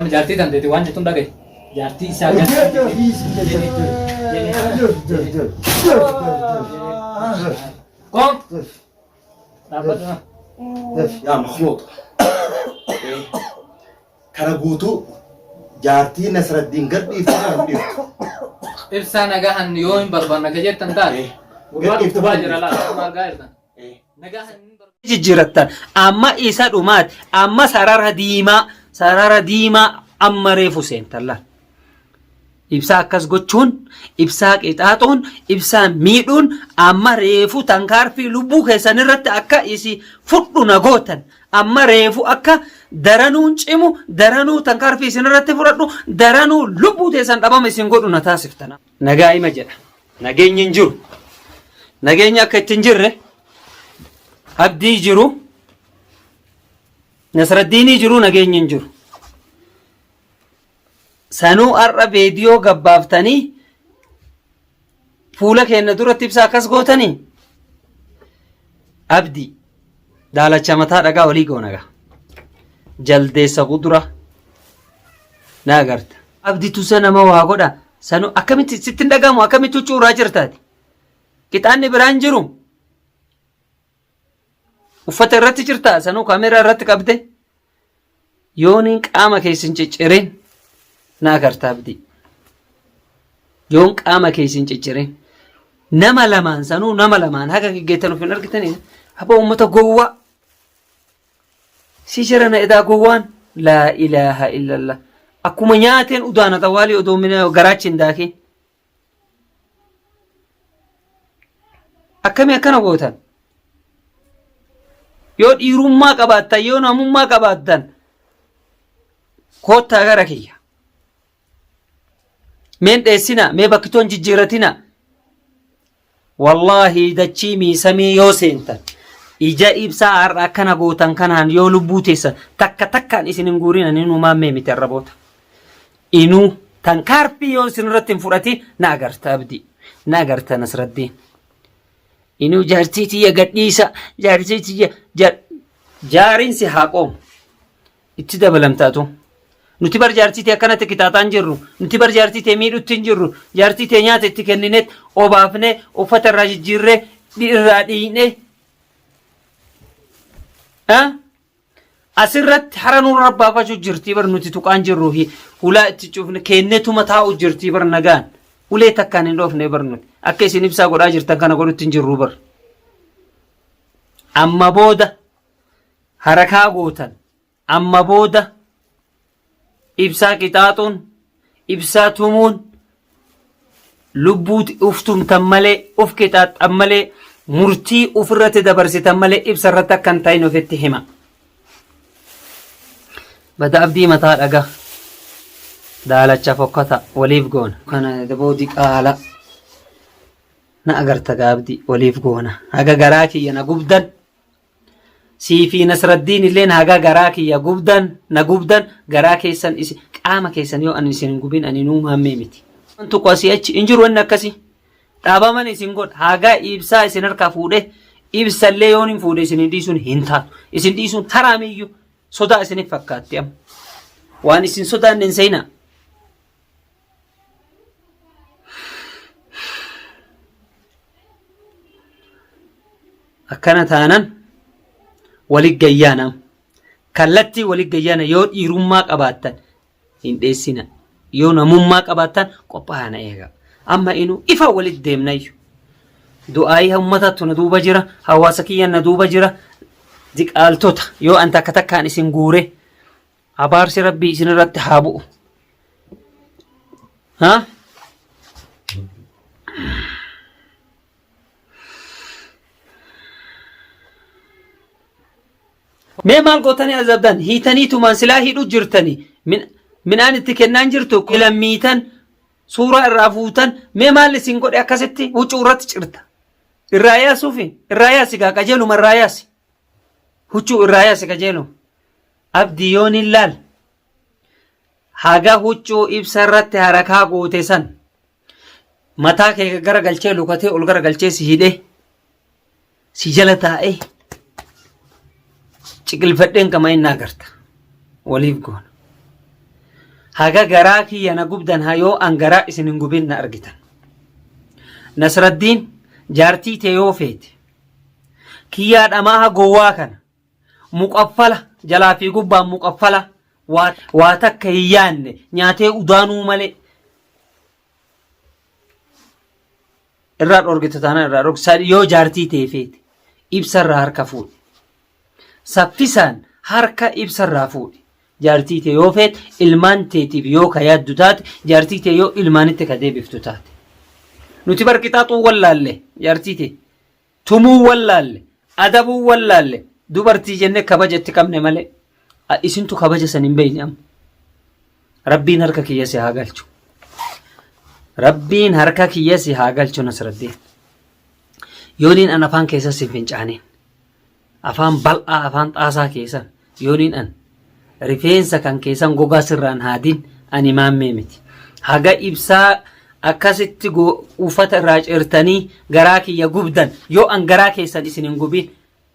Jaartii tanteeti waan jettuun dhagaye. Jaartii isaa Kom. Dhaabbadhu. Yaa makhluuq. Kana guutuu jaartii Nasraddiin gad dhiiftu kana hin dhiiftu. Ibsaa nagahan yoo hin barbaanne ka jettan taate. Gurbaa dhukkubaa jira laata akkuma argaa jirtan. Nagahan hin barbaanne. Jijjiirattan amma isa dhumaati, amma sarara diimaa, sarara diimaa amma reefu seentan laal. Ibsaa akkas gochuun, ibsaa qixaaxuun, ibsaa miidhuun amma reefu tankaarfii lubbuu keessan irratti akka isi fudhu na gootan, amma reefu akka daranuun cimu, daranuu tankaarfii isin irratti fudhadhu, daranuu lubbuu teessan dhabama isin godhu na taasiftan. Nagaa ima jedha. Nageenyi hin jiru. Nageenyi akka itti hin jirre abdii jiru. Nasraddiinii jiru nageenyi hin jiru. Sanuu har'a veediyoo gabbaaftanii fuula keenya duratti ibsa akkas gootanii abdii daalacha mataa dhagaa olii goonaga. Jaldeessa kudura na agarta. Abdi tusa nama waa godha. Sanu akkamitti sitti hin dhagahamu, akkamitti huccuu irraa jirtaati. Qixaanni biraan jiru. Uffata irratti jirta sanuu kaameeraa irratti qabde. Yooniin qaama keessa hin ciccirin na agarta abdii. Yoon qaama keessa hin ciccirin nama lamaan sanuu nama lamaan haga geggeettan of hin argitanii aboo uummata gowwaa. Si jarana edaa gowwaan laa ilaaha illallah. Akkuma nyaateen udaana xawwaalii odoo mina garaachi hin daakin. Akkamii akkana gootan? Yoo dhiirummaa qabaattan, yoo namummaa qabaattan koottaa gara kiyya. Meen dheessina, mee bakkitoon jijjiirratina. Wallaahi dachii miisamii yoo seentan ija ibsaa har'a akkana gootan kanaan yoo lubbuu teessan takka takkaan isin hin guurin ani inuu maammee miti arraboota. Inuu tankaarfii yoo isin irratti hin fudhatin na agarta abdii na agarta Nasraddiin. Inuu jaartii tiyya gadhiisa jaartii tiyya jaariin si haa qoomu. Itti dabalamta atuu. Nuti bar jaartii tee akkanatti qixaaxaa hin jirru. Nuti bar jaartii tee miidhutti hin jirru. Jaartii tee nyaata itti kenninet obaafne uffata irraa jijjiirree irraa dhiigne. Asirratti hara nurra baafachuu jirtii bar nuti tuqaan jirru fi hulaa itti cufne kennetuma taa'u jirtii bar nagaan. Ulee takkaan hin dhoofne bar nuti. Akka isin ibsaa godhaa jirtan kana godhutti hin jirru bar. Amma booda harakaa gootan amma booda ibsaa qixaaxuun ibsaa tumuun lubbuuti uf tumtan malee uf qixaaxxan malee murtii ufirratti dabarsitan malee ibsa irratti akka hin ta'in ofitti hima. Bada abdii mataa dhagaa daalacha fokkata waliif goona. Kana daboo diqaala na agarta gaabdii waliif goona. Haga garaa kiyya na gubdan. Sii fi Nasraddiin illeen haga garaa kiyya gubdan na gubdan garaa keessan isin qaama keessan yoo ani isin hin gubin ani nuu maammee miti. Waan tokko asii achi hin jiru wanni akkasii. Dhaabaman isin godha haga ibsaa isin harkaa fuudhee ibsallee yoon hin fuudhe isin hin dhiisuun hin taatu. Isin dhiisuun haraamiyyuu sodaa isiniif fakkaatti amma. Waan isin sodaanne hin seenaa. Akkana taanan wali gayyaana kallattii wali gayyaana yoo dhiirummaa qabaattan hin dheessina yoo namummaa qabaattan qophaa'aa na eega amma inuu ifa walitti deemnayyu du'aayii uummatatu na duuba jira hawaasa kiyya na duuba jira diqaaltota yoo an takka takkaan isin guure Abaarsi Rabbii isin irratti haa bu'u. Ha? Mee maal gootanii azabdan? Hiitanii tumaan silaa hidhu jirtanii. Midhaan itti kennaan jirtu lammiitan suuraa irraa fuutan mee maal isin godhe akkasitti huccuu irratti cirta. Irraa yaasuufi irraa yaasi gaa qajeeluma irraa yaasi. Huccuu irraa yaasi qajeeluma. Abdi yoonin laal haga huccuu ibsa irratti harakaa goote san mataa kee gara galchee lukatee ol gara galchee si hidhee si jala taa'ee ciqilfadheen qama inni agarta waliif goona. Haga garaa kiyya na gubdan ha yoo an garaa isin hin gubin na argitan. Nasraddiin jaartii tee yoo feete kiyyaa dhamaaha gowwaa kana muqaffala jalaa fi gubbaan muqaffala waa waa takka hin yaanne nyaatee udaanuu malee irraa dhorgita taanaan irraa dhorgita yoo jaartii tee feete ibsarraa harka fuudhi. Saffisaan harka ibsarraa fuudhi. Jaartii tee yoo feete ilmaan teetiif yoo ka yaaddu taate jaartii tee yoo ilmaanitti ka deebiftu taate. Nuti bar qixaaxuu wallaalle jaartii tee tumuu wallaalle adabuu wallaalle dubartii jennee kabaja itti qabne malee isintu kabaja san hin beekne amma. Rabbiin harka kiyya si haa galchu. Rabbiin harka kiyya si haa galchu Nasraddiin. Yooniin an afaan keessa si fincaaniin. Afaan bal'aa afaan xaasaa keessan yooniin an rifeensa kan keessan gogaa sirraan haadin ani maammee miti. Haga ibsaa akkasitti uffata irraa cirtanii garaa kiyya gubdan yoo an garaa keessan isin hin gubin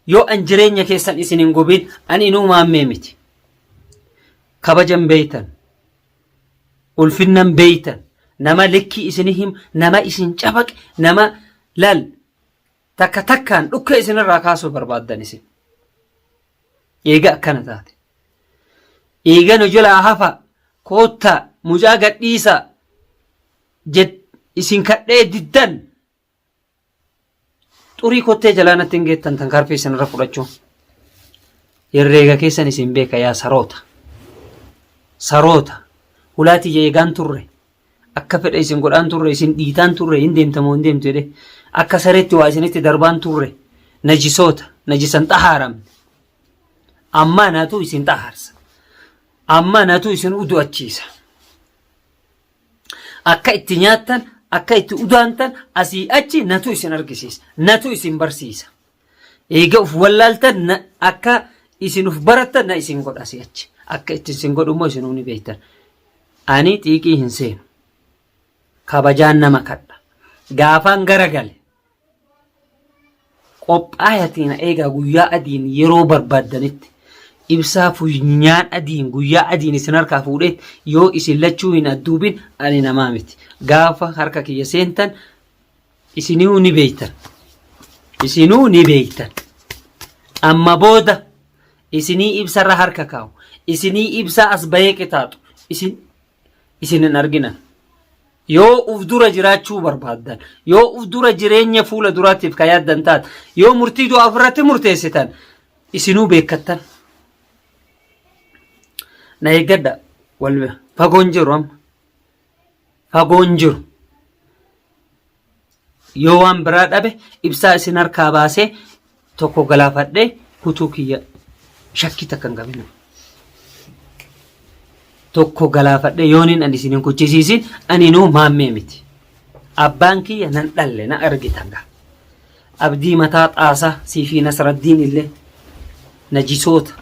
yoo an jireenya keessan isin hin gubin ani inuu maammee miti. Kabajan beeytan. Ulfinnan beeytan. Nama likkii isin him nama isin cabaqe nama lal takka takkaan dhukkee isinirraa kaasuu barbaaddan isin. Eega akkana taate. Eega nu jalaa hafa koottaa mucaa gadhiisaa jed isin kadhee diddan Xurii kottee jalaa natti hin geettan tan karfii isinirra fudhachuun. Herreega keessan isin beeka yaa saroota. Saroota. Hulaa tiyya eegaan turre. Akka fedha isin godhaan turre isin dhiitaan turre hin deemtamoo hin deemtu jedhee. Akka sareetti waa isinitti darbaan turre. Najisoota. Najisan xahaaramne. Amma natu isin xahaarsa. Amma natu isin udu'achiisa. Akka itti nyaattan, akka itti udaantan asii achi natu isin argisiisa. Natu isin barsiisa. Eega uf wallaaltan na- akka isin uf barattan na isin godha asii achi. Akka itti isin godhu immoo isinuu ni beektan. Ani xiiqii hin seenu. Kabajaan nama kadha. Gaafaan garagale Qophaayatii na eegaa guyyaa adiin yeroo barbaaddanitti ibsaa funyaan adiin guyyaa adiin isin harkaa fuudhee yoo isin lachuu hin adduubin ani namaa miti. Gaafa harka kiyya seentan isinuu ni beektan. Isinuu ni beektan. Amma booda isinii ibsarra harka kaa'u. Isinii ibsaa as bahee qixaaxu. Isin isin hin arginan. Yoo uf dura jiraachuu barbaaddan, yoo uf dura jireenya fuula duraatiif ka yaaddan taate, yoo murtii du'aa ofirratti murteessitan, isinuu beekkattan. Na eeggadha. Wal fagoon jiru amma. Fagoon jiru. Yoo waan biraa dhabe ibsaa isin harkaa baasee tokko galaafadhee kutuu kiyya shakkii takka hin qabina. Tokko galaafadhee yooniin ani isin hin kuchisiisin ani nuu maammee miti. Abbaan kiyya nan dhalle na argitan gaa. Abdii mataa xaasaa siifii Nasraddiin illee najisoota.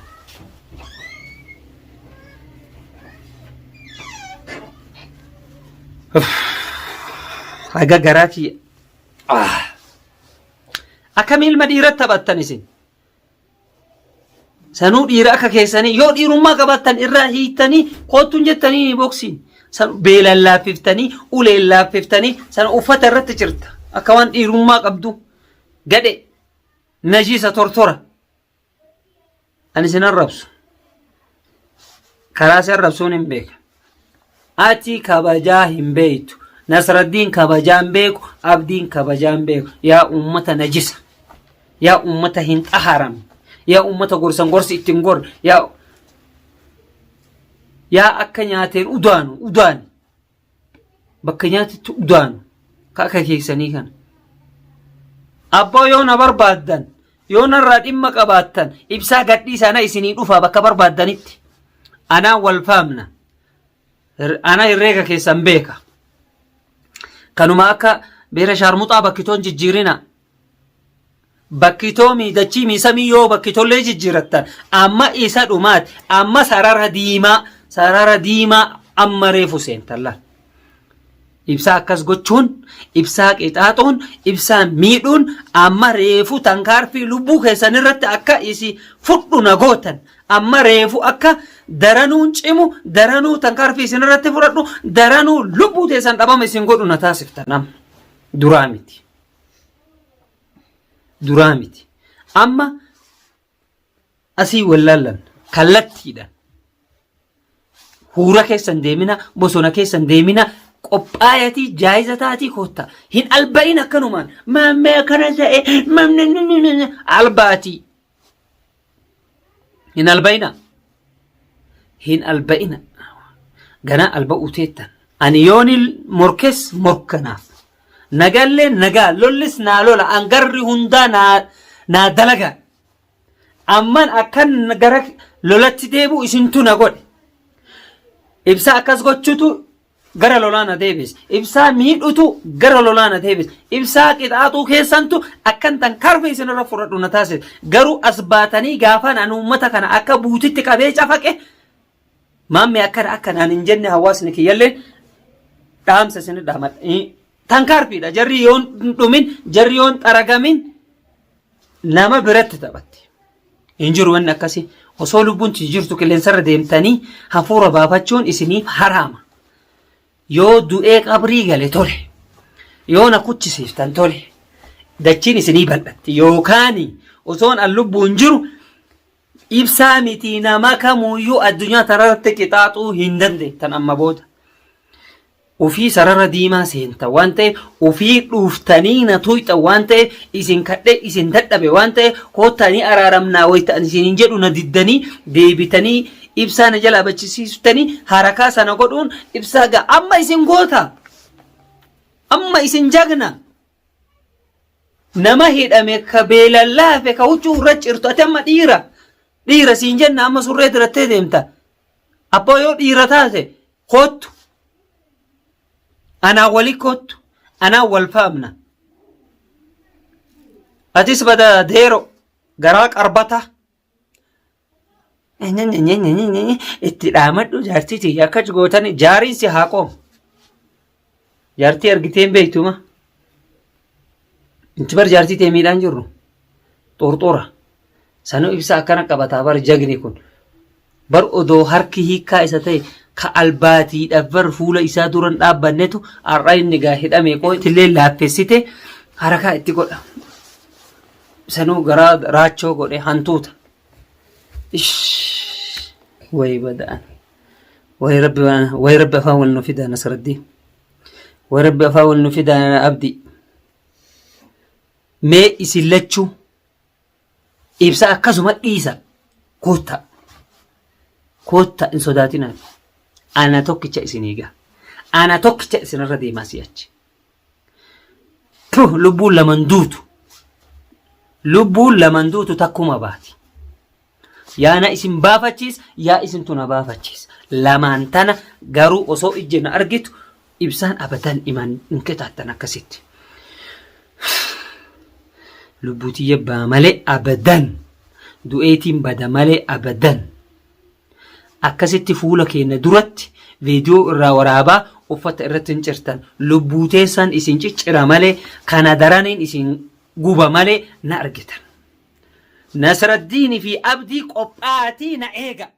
Haga garaa kiyya. Ah. Akkami ilma dhiira taphattan isin? Sanuu dhiira akka keessanii yoo dhiirummaa qabaattan irraa hiiktanii koottuun jettanii boksiin. San beelaan laaffiftanii uleen laaffiftanii sana uffata irratti cirta. Akka waan dhiirummaa qabdu gadhe najiisa tortora. Ani sin arrabsu. Karaa si arrabsuun hin beeka. Ati kabajaa hin beektu. Nasraddiin kabajaa hin beeku. Abdiin kabajaa hin beeku. Yaa uummata najisa. Yaa uummata hin xaharamne. Yaa uummata gorsan gorsi ittiin gorre. Yaa yaa akka nyaateen udaanu udaani. Bakka nyaatitti udaanu ka akka keessanii kana. Abboo yoo na barbaaddan yoo narraa dhimma qabaattan ibsaa gadhiisaa na isinii dhufaa bakka barbaaddanitti. Anaa wal faamna. Anaa herreega keessan beeka. Kanuma akka beera shaarmuxaa bakkitoon jijjiirina. Bakkitoo mii dachii mii samii yoo bakkitollee jijjiirattan amma isa dhumaati amma sarara diimaa sarara diimaa amma reefu seentan laal. Ibsaa akkas gochuun, ibsaa qixaaxuun, ibsaa miidhuun amma reefu tankaarfii lubbuu keessan irratti akka isi fudhu na gootan. Amma reefu akka daranuun cimu, daranuu tankaarfii isin irratti fudhadhu, daranuu lubbuu teessan dhabama isin godhu na taasiftan amma. Duraa miti. Duraa miti. Amma asii wallaallan kallattiidhaan huura keessan deemina bosona keessan deemina qophaayatii jaayiza taatii koottaa hin alba'in akkanumaan maammee akkana ta'e mamne albaatii hin alba'ina hin alba'ina ganaa alba'uu teettan ani yooni morkes morkanaaf nagallee nagaa lollis naa lola angarri hundaa naa naa dalagaa Amman akkan gara lolatti deebi'u isintu na godhe. Ibsaa akkas gochutu gara lolaa na deebise. Ibsaa miidhutu gara lolaa na deebise. Ibsaa qixaaxuu keessantu akkan tan karfe isinirra fudhadhu na taasise. Garuu as baatanii gaafan ani uummata kana akka buutitti qabee cafaqe maammee akkana akka naan hin jenne hawaasni kiyyallee dhaamsa isin dhaamadha. Tankaarfiidha. Jarri yoon dhumin jarri yoon xaragamin nama biratti taphatti. Hin jiru wanni akkasii. Osoo lubbuun jirtu qilleensarra deemtanii hafuura baafachuun isiniif haraama. Yoo du'ee qabrii gale tole. Yoo na kuchisiiftan tole. Dachiin isinii bal'atti. Yookaan osoon an lubbuun jiru ibsaa miti nama kamuyyuu addunyaa tanarratti qixaaxuu hin dandeettan amma booda. Ufii sarara diimaa seenta waan ta'eef ufii dhuuftanii na tuuyxan waan ta'eef isin kadhee isin dadhabe waan ta'eef koottaa ni araaramnaa wayita ani isiniin jedhu na diddanii deebitanii ibsaa na jalaa bachisiiftanii harakaa sana godhuun ibsaa gaa amma isin goota amma isin jagna nama hidhame ka beelan laafe ka huccuu irra cirtu ati amma dhiira dhiira siin jenna amma surree dirattee deemta abboo yoo dhiira taate Koottu. Anaa wali koottu. Anaa wal faamna. Atis bada deero garaa qarbata. Itti dhaamadhu jaartii tiyya akkas gootan jaariin si haa qoomu. Jaartii argitee hin beektuma. Inti bar jaartii tee miidhaan jirru. Xorxora. Sanuu ibsa akkana qabataa bar jagni kun. Bar odoo harki hiikkaa isa ta'e ka albaatiidhaaf bar fuula isaa duran dhaabbannetu har'a inni gaa hidhame qoo itillee laaffessite harakaa itti godha. Sanuu garaa raachoo godhe hantuuta. Ish way bada'an. Way rabbi way rabbi afaan wal nu fidaa Nasraddiin. Way rabbi afaan wal nu fidaa Abdi. Mee isin lachuu Ibsa akkasuma dhiisa. Koottaa. Koottaa hin sodaatinaa. Ana tokkicha isin eega. Ana tokkicha isinirra deemaa si'achi. Puh, lubbuun laman duutu. Lubbuun laman duutu takkuma baati. Yaa na isin baafachiis, yaa isintu na baafachiis. Lamaan tana garuu osoo ijji na argitu ibsaan abadan iman hin qixaattan akkasitti. Lubbuu tiyya baa malee abadan. Du'eetiin bada malee abadan. Akkasitti fuula keenya duratti viidiyoo irraa waraabaa uffata irratti hin cirtan. Lubbuu teessan isin ciccira malee kana daraniin isin guba malee na argitan. Nasraddiin fi Abdii qophaatii na eega.